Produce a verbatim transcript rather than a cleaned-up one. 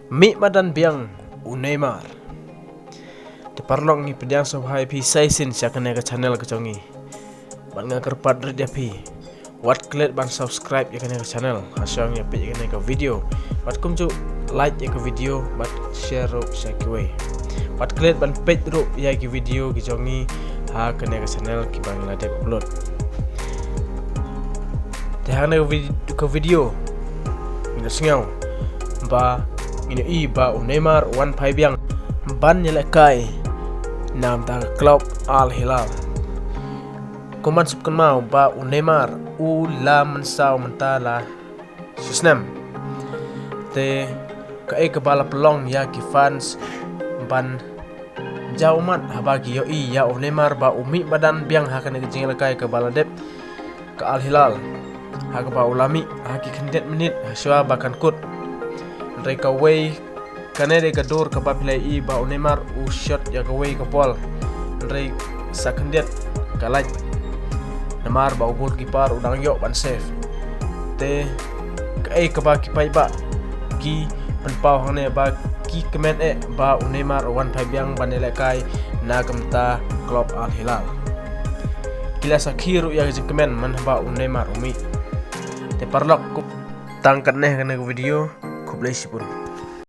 Mih madan biang u Neymar. Te paralok, ngi pdiang sngewbha ïa phi sa shisien sha kane ka channel ka jong ngi. Bad nga kyrpad rit ïa phi, wat klet ban subscribe ïa kane ka channel ha shong ïa peit ïa kane ka video. Bad kumjuh like ïa ka video bad share ruh sha kiwei. Wat klet ban peit ruh ïa ki video ki jong ngi ha kane ka channel kiba ngi la dep upload. Te ha kane ka vid-, ka video ngi la sngew ba ngi la i ba u Neymar u wan phai biang ban ïalehkai na ka bynta ka club Al Hilal. Kumban sngewkynmaw ba u Neymar u la mynsaw mynta la shisnem. Te kaei kaba la pynlong ïa ki fans ban jaw ummat haba ki ïohi ïa u Neymar ba u mih madan biang ha kane ka jingïalehkai kaba la dep ka Al Hilal, ha kaba u la mih ha ki khyndiat minit ha shuwa ba kan kut. Hynrei kawei, kane dei ka dur kaba phi la i ba u Neymar u shot ïa kawei ka bol, hynrei sa khyndiat ka lait namar ba u goalkeeper u dang ïoh ban save. Te kaei kaba ki paidbah ki pynpaw hangne ba ki kmen eh ba u Neymar u wan phai biang ban ïalehkai na ka bynta club Al Hilal. Ki la sakhi ruh ïa ka jingkmen man haba u Neymar u mih. Te paralok, tang katne ha kane ka video, khublei shibun.